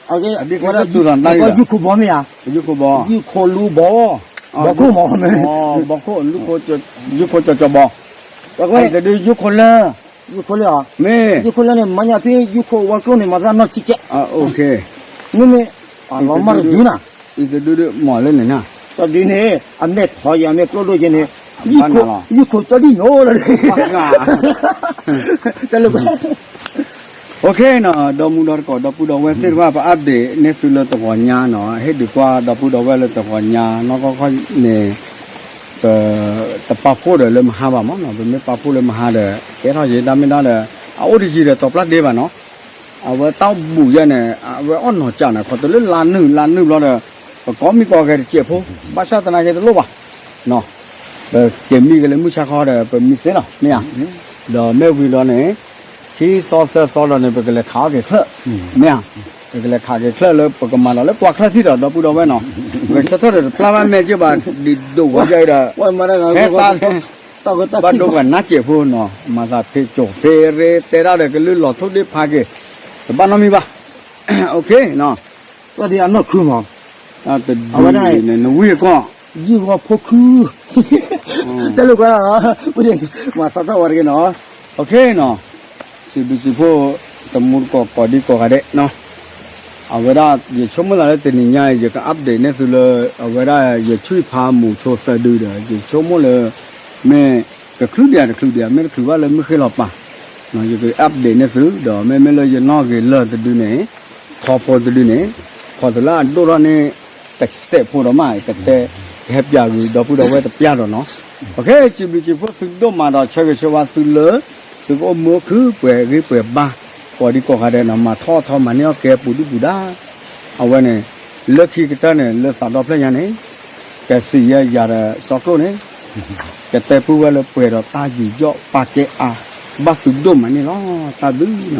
အဒံၣ်ခိတူၢ်လီၤနတၢ်, ယုၢ်ခိဘီမ့ၢ်ဧါ, ယုၢ်ခိဘီ, ယုၢ်ခိလူဘီ, ဘီခိၣ်မး, ဘီခိၣ်, ယုၢ်ခိကၠီကၠီဘီ, တဒုယုၢ်ခိလၢ, ယုၢ်ခိလၢဧါ, မ့ၢ်, ယုၢ်ခိလၢန့ၣ် မၤညါဖဲယုၢ်ခိဝဲကျိၣ်န့ၣ် မၤသးနီၢ်ဆံးကဲး, မ့မ့ၢ်, လီၤမၢ်တဒုနၤ, တဒုဒုမၤလၢန့ၣ်နၤ, တဒုန့ၣ် အမဲာ်ထီၣ်ယၤ အမဲာ်ကျိၣ်ဒိၣ်ယဲန့ၣ်, ယုၢ်ခိကၠီဒံၣ်နီၤလီၤ, တၢ်လၢ OK နီၤ, ဒီမူဒီတကိး ဒီပုၢ်ဒီဝဲၢ်သ့ၣ်တဖၣ် ပ update န့ၢ်သုလၢတဂီၤညါနီၤ, ဟ့ၣ်ဒုးကွၢ်ဒီပုၢ်ဒီဝဲၢ်လၢတဂီၤညါ နီၢ်ကီၢ်ခီၣ်န့ၣ်, ပ, တပာ်ဖှိၣ်ဒီးလၢမဟါဘၣ်မးနီၤ, ပမ့ၢ်ပာ်ဖှိၣ်လၢမဟါဒီး ကဲထီၣ်ယံၤတၢ်မ့ၢ်တၢ်ဒီး အအိၣ်တယံၤဒီးတီၤပျၢ်ဒ့ဘၣ်နီၤ, အဝဲတၢ်အိၣ်ဘူးယဲန့ၣ် အဝဲအီၣ်နီၤကၢ်န့ၣ် ခီတလၢလါနုာ်လါနုာ်ဘျီဒီး ပကိးမံၤကိးဂဲၤတစဲးဖိ, ဘၣ်ဆၣ်သနာ်က့တလိၣ်ဘၣ်, ပက့ၤမံက့ၤလၢမုၢ်ဆါခီဒီး ပမံသ့လီၤ မ့ၢ်ဧါ, ဒီးမ့ၢ်ဝံၤဒီးန့ၣ် ခံသီသၢသီဒီးန့ၣ် ပကလဲၤခးအီၣ်က့ၤချၢၣ်, မ့ၢ်ဧါ, ပကလဲၤခးက့ၤချၢၣ်လၢပကမၤလီၤလၢပှၤချၢၣ်ထံၣ်ဒီး ဒီပုၢ်ဒီဝဲၢ်နီၤ, ပကဆၢထၢၣ်ဒီးတပျၢ်ဘၣ်မဲာ်က့ၤဘၣ် ဒ်ဒိၣ်ဝဲယဲဒီး, ဟဲသး ဘၣ်ဒိပှၤနါစဲးဖိနီၤ, မၤသးဖ့ကၠိဖ့ရ့ တဲဒၣ်ဒီးကလုၢ်လီၤထိၣ်ဒ့ဖးက့ၤ, တဘၣ်နီတမံၤဘၣ်, OK နီၤ, တၢ်ဒ်အနီၢ်ခုမး, အဝဲဒၣ် နဝံၢ်အကီၢ်, ယုၢ်ဂီၤဖိခု, တဲလိာ်ကွဲလီၤ, မၤသီထီၣ်ဝဲတဂ့ၤနီၤ, အနီၤ, စံးဘျုးစံးဖှိၣ် တမူတကိးကိးဒံကိးဂၤဒဲးနီၤ, အဝဲဒၣ် ယဆိကမိၣ်သးလၢတနံၤညါအံၤ ယက update န့ၢ်သုလၢ အဝဲဒၣ်ယဆွံၣ်ဖးမူးဆိသၢဒုဒီး ယဆိကမိၣ်လၢ မ့ၢ်တချုးဒံးတချုးဒံး မ့ၢ်တချုးဘၣ်လၢမုၢ်ဃ့ၢ်လီၤပာ်, ယက update န့ၢ်သု ဒီးမ့မ့ၢ်လၢယနီၣ်ဂ့ၤလၢာ်တဒုန့ၣ် ခီဖိတဒုန့ၣ် ခီသုလၢအဒိၣ်ထီၣ်န့ၣ် တစဲးဖိဒီးမး တတဲ ကဟဲပၠးဂ့ၤဒီပုၢ်ဒီဝဲၢ်တပျၢ်ဒီးနီၤ, အခဲအံၤ စံးဘျုးစံးဖှိၣ်သုဒိၣ်မးဒီး ဆၢဂ့ၤဆၢဝါသုလၢ သုကအိၣ်မူအိၣ်ခု ပှဲၤဂံၢ်ပှဲၤဘါ ကိးဒံကိးဂၤဒဲးနီၤ, မၤထီၣ်ထီမၤန့ၢ်အီၣ်ကဲပူၤဒုၣ်ပူၤဒါ အဝဲန့ၣ် လၢခံကတၢၢ်န့ၣ် လၢသးဒီဖျၢၣ်ညါန့ၣ် ကစံးယဲယၤဒီးစီၤကျိၣ်န့ၣ် ကတဲပုၢ်ဝဲၢ်လၢပှဲၤဒီးတၢ်ယူးယီၣ်ပာ်ကဲအါ ဘၣ်သုဒိၣ်မးန့ၣ်လီၤ. တၢ်ဘျုးနီၤ.